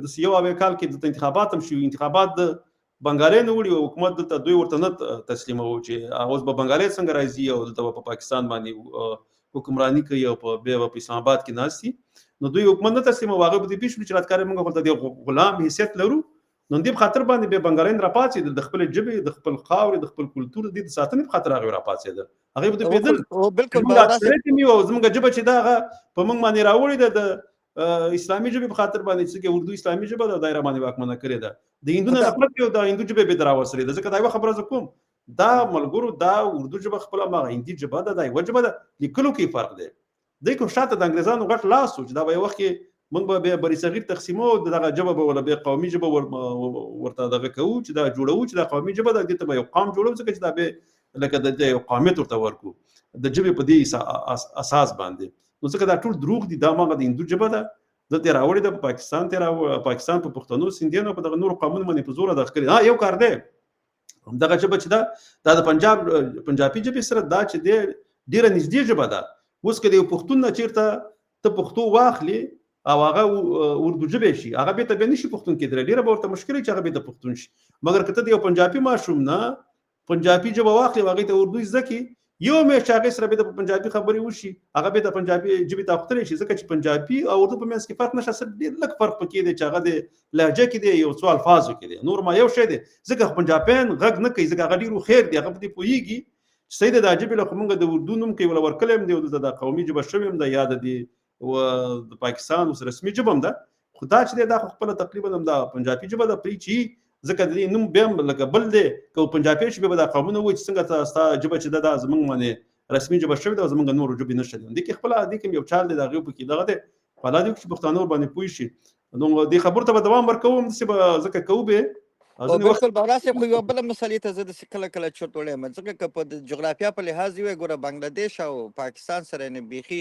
داسې یو اویا کال کې دلته انتخابات هم شوي، انتخابات د بنګالیانو وړي او حکومت دلته دوی ورته نه تسلیموو چې اوس به بنګالی څنګه راځي او دلته به په پاکستان باندې حکمرانی کوي او په بیا به په اسلام آباد کې ناست دي. نو دوی حکومت نه تسلیموو، هغه به دې پېښ شول چې راتکارې موږ خو د غلام حیثیت لرو. نو دې په خاطر باندې بیا بنګالیان راپاڅېدل، د خپلې ژبې، د خپل خاورې، د خپل کلتور د دې د ساتنې په خاطر هغوی راپاڅېدل. هغوی به پوهېدل بالکل موږ اکثریت هم یو، زموږ ژبه چې ده هغه په موږ باندې راوړې ده د اسلامي ژبې په خاطر باندې، چې اردو اسلامي ژبه ده، دا یې راباندې واکمنه کړې ده. د هندو نه نفرت یو د هندو ژبې به راوستلې ده. ځکه دا یوه خبره زه کوم، دا ملګرو دا اردو ژبه خپله هماغه هندي ژبه ده، دا یوه ژبه ده، لیکلو کې فرق دی. دی کوم شاته د انګریزانو غټ لاس و چې دا به یو وخت کې موږ به بیا بری صغیر تقسیمو، دغه ژبه به ولا بیا قومي ژبه ورته دغه کوو چې دا جوړوو چې دا قومي ژبه ده، دې ته به یو قام جوړوو، ځکه چې دا به لکه د یو قومیت ورته ورکو د ژبې په دې اساس باندې. نو ځکه دا ټول دروغ دي، دا ماغه د هندو ژبه ده، دلته یې راوړې ده، په پاکستان ته پاکستان په پښتنو، سندیانو، په دغه نورو قومونو باندې په زوره دغه کړې. ها یو کار دی، همدغه ژبه چې ده دا د پنجاب پنجابي ژبې سره دا چې دی ډېره نږدې ژبه ده. اوس که د یو پښتون نه چېرته ته پښتو واخلې او هغه اردو ژبی شي، هغه بېرته بیا نشي پښتون کېدلی، ډېره به ورته مشکل وي چې هغه بېرته پښتون شي. مګر که ته د یو پنجابي ماشوم نه پنجابي ژبه واخلې او هغې ته اردو زده کړې، یو میاشت هغې سره بېرته په پنجابي خبرې وشي، هغه بېرته پنجابي ژبې ته اوښتلی شي. ځکه چې پنجابي او اردو په منځ کې فرق نشته، صرف ډېر لږ فرق پکې دی چې هغه د لهجه کې دی، یو څو الفاظو کې دی، نور ما یو شی دی. ځکه پنجابیان غږ نه کوي، ځکه هغه ډېر هوښیار دی، هغه په دې پوهېږي چې صحیح ده دا ژبې له خو موږ د اردو نوم کوي ولا ورکلی هم دی، او دلته دا قومي ژبه شوې هم ده، یا د دې د پاکستان اوس رسمي ژبه هم ده. خو دا چې دی دا خو خپله تقریبا هم دا پنجابي ژبه ده، پرې چې ځکه د دې نوم بیا هم لکه بل دی، که پنجابي شي بیا به دا قومونه وایي چې څنګه ستا ژبه چې ده دا زموږ باندې رسمي ژبه شوې ده او زموږ نورو ژبې نشته دي. دې کې خپله دې کې یو چال دی، د هغې پکې دغه دی. خو الله دې وکړي چې پښتانه ورباندې پوه شي. نو دې خبرو ته به دوام ورکوم، داسې به ځکه کوو به. بالکل باورا صاحب، خو یوه بله مسئلې ته زه داسې کله کله چرت وړی یم، ځکه که په جغرافیا په لحاظ وي ګوره بنګلادیش او پاکستان سره یعنې بیخي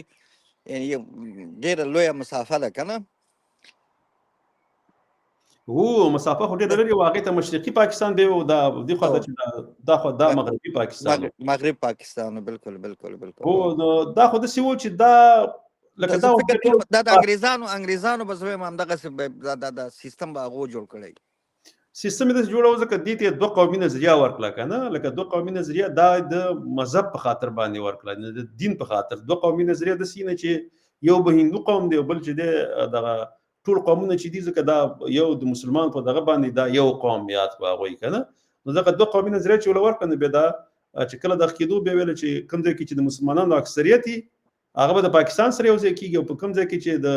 یعنې یو ډېره لویه مسافه ده که نه؟ هو مسافه خو ډېره لرې وه، هغې ته مشرقي پاکستان دی او دا دې خوا ته چې دا خو دا مغربي پاکستان و. مغرب پاکستان، بالکل بالکل بالکل. هو نو دا خو داسې و چې دا لکه دا فکر کوم دا د انګریزانو به زه وایم همدغسې به دا سیستم به هغو جوړ کړی. سیستم یې داسې جوړو ځکه دې ته دوه قومي نظریه ورکړه که نه، لکه دوه قومي نظریه دا د مذهب په خاطر باندې ورکړه، د دین په خاطر. دوه قومي نظریه داسې نه چې یو به هندو قوم دی او بل چې دی دغه ټول قومونه چې دي، ځکه دا یو د مسلمان په دغه باندې دا یو قوم یاد کړو هغوی که نه. نو ځکه دوه قومي نظریه چې وله ورکړه، نو بیا دا چې کله دغه کېدو بیا ویل چې کوم ځای کې چې د مسلمانانو اکثریت وي هغه به د پاکستان سره یو ځای کېږي، او په کوم ځای کې چې د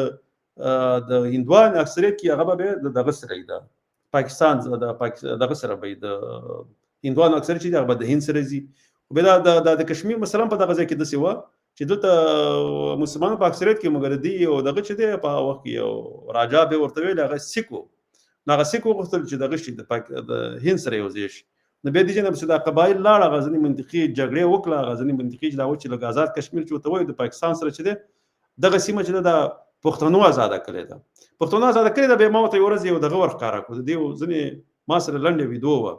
هندوان اکثریت کې هغه به بیا د دغه سره وي، د پاکستان د دغه سره به د هندوانو اکثریت چې هغه به د هند سره ځي. خو بیا دا د کشمیر مثلا په دغه ځای کې داسې وه چې دلته مسلمانانو په اکثریت کې، مګر دی یو دغه چې دی په هغه وخت کې یو راجا به ورته ویل هغه سیک و، نو هغه سیک وغوښتل چې دغه شي د هند سره یو ځای شي. نو بیا دې جنب چې دا قبایل لاړ، هغه ځینې منطقي جګړې وکړه، هغه ځینې منطقي چې دا و چې لکه ازاد کشمیر چې ورته وایو د پاکستان سره چې دی دغه سیمه چې ده دا پښتنو ازاده کړې ده، پښتنو ازاده کړې ده. بیا ما ورته یوه ورځ یو دغه ورښکاره کړو، د دې ځینې ما سره لنډه ویډیو وه،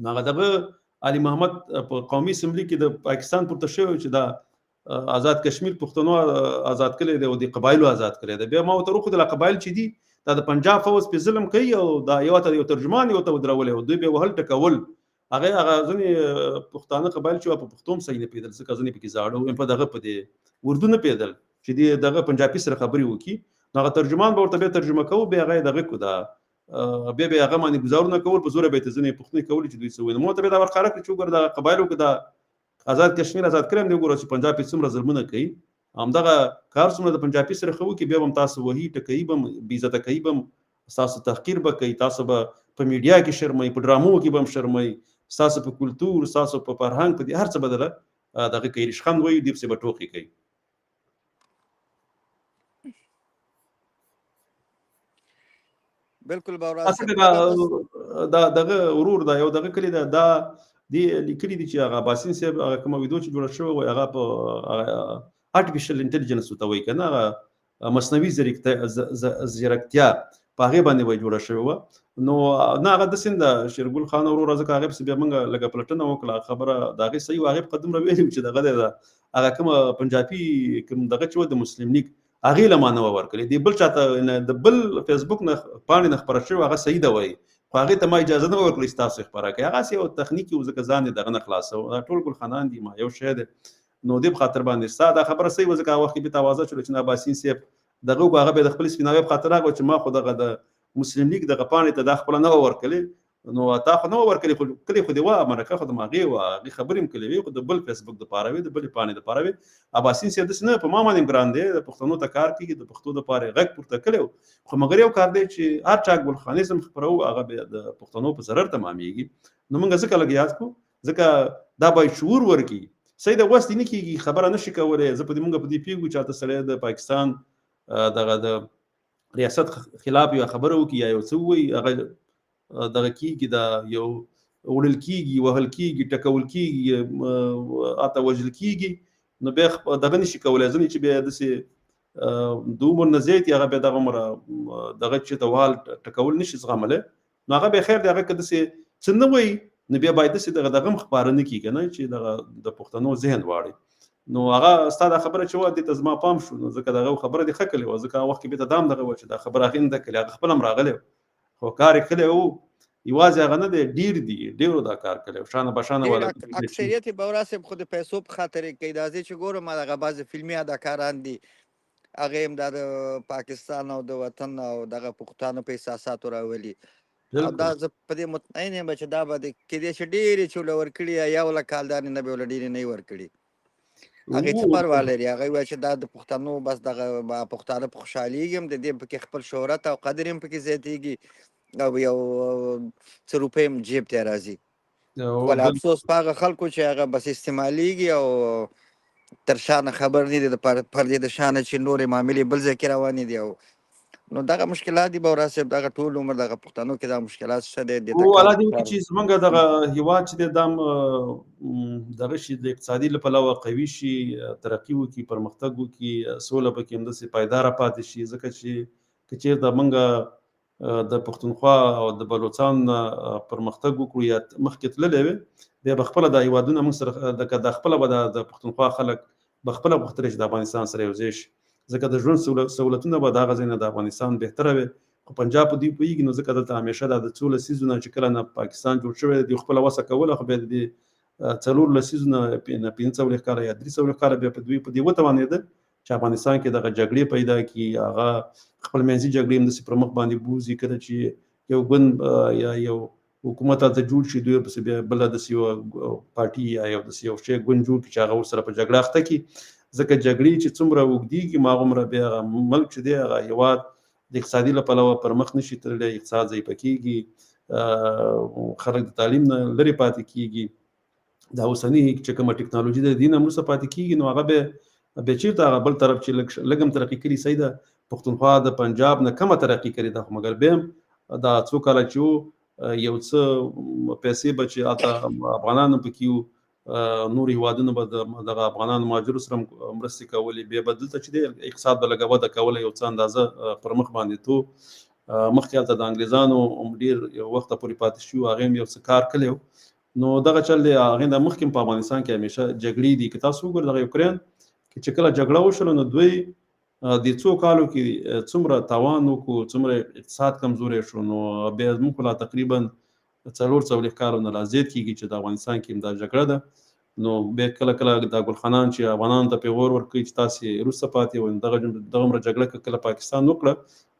نو هغه دغه علي محمد په قومي اسمبلي کې د پاکستان پورته شوی چې دا آزاد کشمیر پښتنو آزاد کړی دی او د قبایلو آزاد کړی دی. بیا ما ورته وښودله قبایل چې دي دا د پنجاب فوځ پې ظلم کوي او دا یو ته یو ترجمان یې ورته ودرولی او دوی به یې وهل ټکول. هغه هغه ځینې پښتانه قبایل چې په پښتو هم صحیح نه پوهېدل، ځکه ځینې پکې زاړه وو، په دغه په دې اردو نه پوهېدل چې دې دغه پنجابي سره خبرې وکړي. نو هغه ترجمان به ورته بیا ترجمه کوو، بیا هغه یې دغه کو دا بیا به هغه باندې ګزارونه کول، په زوره به یې ته ځینې پوښتنې کولې چې دوی څه وایي. نو موږ ته بیا دا ورښکاره کړو چې وګوره دغه قبایلو کې دا آزاد کشمیر آزاد کړی هم دی، وګوره چې پنجاب یې څومره ظلمونه کوي، همدغه کار څومره د پنجابي سره ښه وکړي، بیا به هم تاسو وهي ټکوي به هم، بې عزته کوي به هم، ستاسو تحقیر به کوي، تاسو به په میډیا کې شرموي، په ډرامو کې به هم شرموي، ستاسو په کلتور، ستاسو په فرهنګ، په دې هر څه به دله دغه کوي، ریشخند وایي، دې پسې به ټوقې کوي. بالکل باورا اصل دا دا دغه ورور دا یو دغه کلی دا دا دی لیکلي دي چې هغه اباسین صاحب هغه کومه ویډیو چې جوړه شوې وه هغه په آرټیفیشل انټیلیجنس ورته وایي که نه، هغه مصنوعي ځیرکتیا په هغې باندې وایي جوړه شوې وه. نو نه هغه داسې نه ده شیرګل خان ورور، ځکه هغې پسې بیا موږ لږه پلټنه وکړه، خبره د هغې صحیح وه، هغې په دومره ویلي چې دغه دی هغه کومه پنجابي کوم دغه چې وه د مسلم لیګ هغې له ما نه وه ورکړې، دې بل چاته د بل فیسبوک نه پاڼې نه خپره شوې هغه صحیح ده وایي، خو هغې ته ما اجازه نه ورکړه چې تاسو یې خپره کړئ. هغه هسې یو تخنیک و، ځکه ځان یې دغه نه خلاصو، دا ټول ګلخانان دي، ما یو شی دی. نو دې په خاطر باندې ستا دا خبره صحیح وه، ځکه هغه وخت کې بېرته اوازه شوله چې نه اباسین صاحب دغه وکړو، هغه بیا د خپلې سپیناوي په خاطر راغی چې ما خو دغه د مسلم لیګ دغه پاڼې ته دا خپله نه وه ورکړې. نو تا خو نه وه ورکړې، خو کلې خو دې وه، مرکه خو د ماغې وه، هغې خبرې هم کړې وې، خو د بل فیسبوک دپاره وې، د بلې پاڼې دپاره وې. اباسین صاحب داسې نه په ما باندې هم ګران دی، د پښتنو ته کار کوي، د پښتو دپاره یې غږ پورته کړی و، خو مګر یو کار دی چې هر چا ګلخانیزم خپروو هغه بیا د پښتنو په ضرر تمامېږي. نو موږ ځکه لږ یاد کړو، ځکه دا باید شعور ورکړي. صحیح ده، وس دې نه کېږي، خبره نه شي کولی. زه په دې موږ په دې پوهېږو چې هلته سړی د پاکستان دغه د ریاست خلاف یوه خبره وکړي یا یو څه ووایي، هغه دغه کېږي، دا یو وړل کېږي، وهل کېږي، ټکول کېږي، حتی وژل کېږي. نو بیا دغه نشي کولی. ځینې چې بیا داسې د عمر نه زیات هغه بیا دغه عمر دغه چې ته وهل ټکول نشي زغملی، نو هغه بیا خیر دی. هغه که داسې څه نه وایي نو بیا باید داسې دغه دغه هم خپاره نه کړي که نه چې دغه د پښتنو ذهن واړي. نو هغه ستا دا خبره چې وه دې ته زما پام شو، نو ځکه دغه خبره دې ښه کړې وه، ځکه هغه وخت کې بېرته دا هم دغه وه چې دا خبره هغې نه ده کړې، هغه خپله هم راغلی خو کار یې کړی و. یوازې هغه نه دی، ډېر دي، ډېرو دا کار کړی و، شانه بشانه والا. اکثریت یې باورا صاحب خو د پیسو په خاطر یې کوي. دا زه چې ګورم دغه بعضې فلمي اداکاران دي، هغه هم دا د پاکستان او د وطن او دغه پښتانه په احساساتو راولي. او دا زه په دې مطمئن یم چې دا به کېدای شي ډېرې چې له ورکړي یا یو لک کالدانې نه به له ډېرې نه ورکړي. هغې څه پروا لري؟ هغه وایي چې دا د پښتنو بس دغه پښتانه په خوشحالېږي هم، د دې پکې خپل شهرت او قدر هم پکې زیاتېږي او یو څه روپۍ هم جیب ته راځي. ولې افسوس په هغه خلکو چې هغه بس استعمالېږي او تر شا نه خبر نه دي، د پردې د شا نه چې نورې معاملې بل ځای کې روانې دي. او نو دغه مشکلات دي باورا صاحب، دغه ټول عمر دغه پښتنو کې دا مشکلات شته دی. او الله دې وکړي چې زمونږ دغه هیواد چې دی دا دغه شي د اقتصادي له پلوه قوي شي، ترقي وکړي، پرمختګ وکړي، سوله پکې همداسې پایداره پاتې شي. ځکه چې که چېرته موږ د پښتونخوا او د بلوڅان نه پرمختګ وکړو یا مخکې تللی وي، بیا به خپله دا هیوادونه موږ سره د خپله به د پښتونخوا خلک به خپله غوښتلی چې د افغانستان سره یو ځای شي، ځکه د ژوند سهولتونه به د هغه ځای نه د افغانستان بهتره وي. خو پنجاب په دوی پوهېږي، نو ځکه دلته همیشه دا د څو لسیزو نه چې کله نه پاکستان جوړ شوی دی، دوی خپله وسه کوله، خو بیا د دې 4 لسیزو نه 45 کاله یا 43 کاله بیا په دوی په دې وتوانېده چې افغانستان کې دغه جګړې پیدا کړي، هغه خپلمنځي جګړې هم داسې پر مخ باندې بوځي. کله چې یو ګوند یا یو حکومت هلته جوړ شي، دوی ورپسې بیا بله داسې یوه پارټي یا یو داسې یو شی ګوند جوړ کړي چې هغه ورسره په جګړه اخته کړي. ځکه جګړې چې څومره اوږدېږي هغومره بیا هغه ملک چې دی هغه هیواد د اقتصادي له پلوه پر مخ نشي تللی، اقتصاد ضعیفه کېږي، خلک د تعلیم نه لرې پاتې کېږي. دا اوسني چې کومه ټکنالوژي ده دې نه وروسته پاتې کېږي. نو هغه بیا چېرته هغه بل طرف چې لږ هم ترقي کړي، صحیح ده پښتونخوا د پنجاب نه کمه ترقي کړې ده، خو مګر بیا هم دا څو کاله چې یو څه پیسې به چې هلته افغانانو پکې وو، نور هیوادونو به دغه افغانانو مهاجرو سره مرستې کولې، بیا به دلته چې دی اقتصاد به لږه وده کوله، یو څه اندازه پر مخ باندې تو. مخکې هلته د انګریزانو هم ډېر یو وخته پورې پاتې شوي، هغې هم یو څه کار کړی و. نو دغه چل دی. هغې نه مخکې هم په افغانستان کې همیشه جګړې دي. که تاسو وګورئ دغه یوکراین کې چې کله جګړه وشوله، نو دوی د څو کالو کې څومره تاوان وکړو، څومره اقتصاد کمزوری شو. نو بیا زموږ خو لا تقریبا 44 کالو نه لا زیات کېږي چې د افغانستان کې هم دا جګړه ده. نو بیا کله کله دا ګلخانان چې افغانانو ته پیغور ورکوي چې تاسې وروسته پاتې وئ، دغه دغومره جګړه که کله پاکستان وکړه،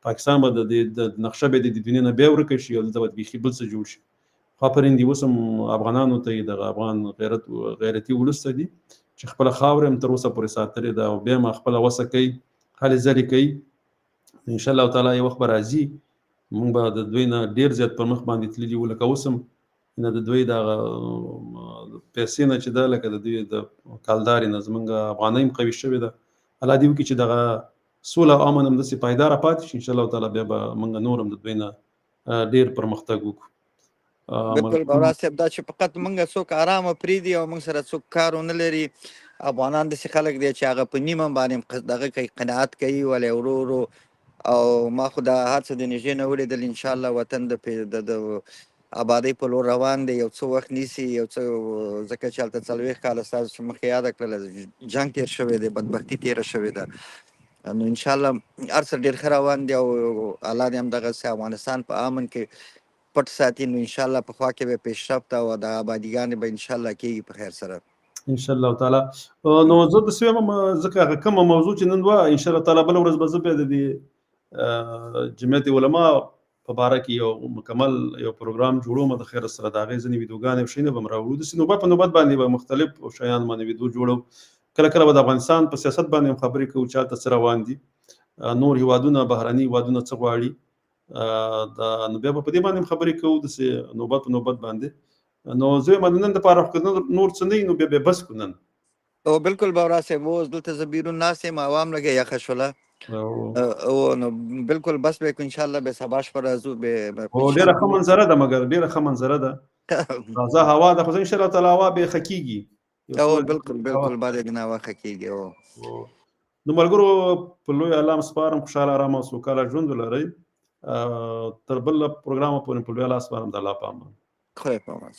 پاکستان به د دې د نقشه به د دنیا نه بیا ورکه شي او دلته به بیخي بل څه جوړ شي. خو آفرین دي اوس هم افغانانو ته، دغه افغان غیرتي ولس ته دي چې خپله خاوره هم تر اوسه پورې ساتلې ده او بیا هم خپله وسه کوي، هلې ځلې کوي. ان شاء الله تعالی یو وخت به راځي موږ به د دوی نه ډېر زیات پر مخ باندې تللي وو. لکه اوس هم نه د دوی دغه پیسې نه چې ده، لکه د دوی د کالدارې نه زمونږ افغانۍ هم قوي شوې ده. الله دې وکړي چې دغه سوله او امن هم داسې پایداره پاتې شي. ان شاء الله تعالی بیا به موږ نور هم د دوی نه ډېر پرمختګ وکړو. بالکل باورا صاحب، دا چې فقط موږ څوک آرامه پرېږدي او موږ سره څوک کار ونه لري، افغانان داسې خلک دي چې هغه په نیمه باندې دغه کوي، قناعت کوي، ولې ورو ورو. او ما خو دا هر څه د نږدې نه ولیدل. ان شاء الله وطن د آبادۍ په لور روان دی، یو څه وخت نیسي، یو څه، ځکه چې هلته 40 کاله ستاسو چې مخکې یاده کړله جنګ تېر شوی دی، بدبختي تېره شوې ده. نو ان شاء الله هر څه ډېر ښه روان دی او الله دې هم دغسې افغانستان په امن کې پټ ساتي، نو ان شاء الله په خوا کې به پیشرفت او د آبادیګانې به ان شاء الله کېږي په خیر سره. ان شاء الله تعالی. نو زه د سویم ځکه هغه کومه موضوع چې نن وه، ان شاء الله تعالی بل ورځ به زه بیا د دې جمعیت علما په باره کې یو مکمل یو پروګرام جوړوم د خیر سره، د هغې ځینې ویډیوګانې او شیونه به هم راوړو. داسې نوبت په نوبت باندې به مختلف شیان باندې ویډیو جوړو. کله کله به د افغانستان په سیاست باندې هم خبرې کوو چې هلته څه روان دي، نور هیوادونه، بهرني هیوادونه څه غواړي، دا نو بیا به په دې باندې هم خبرې کوو داسې نوبت په نوبت باندې. نو زه وایم د نن دپاره خو که نور څه نه وي نو بیا به بس کړو نن. او بالکل باورا صاحب، اوس دلته زه بیرون ناست یم، هوا هم لږه یخه شوله. او نو بالکل بس به ان شاء الله به سبا شپه راځو به. او ډېره ښه منظره ده، مګر ډېره ښه منظره ده، تازه هوا ده، خو ان شاء الله تعالی هوا به ښه کېږي. او بالکل بالکل بعد نه هوا ښه کېږي. او نو ملګرو په لوی الله مو سپارم، خوشحاله، ارامه او سوکاله ژوند ولرئ. تر بل پروګرامه پورې په لوی الله سپارم، د الله په امان. خدای په امان.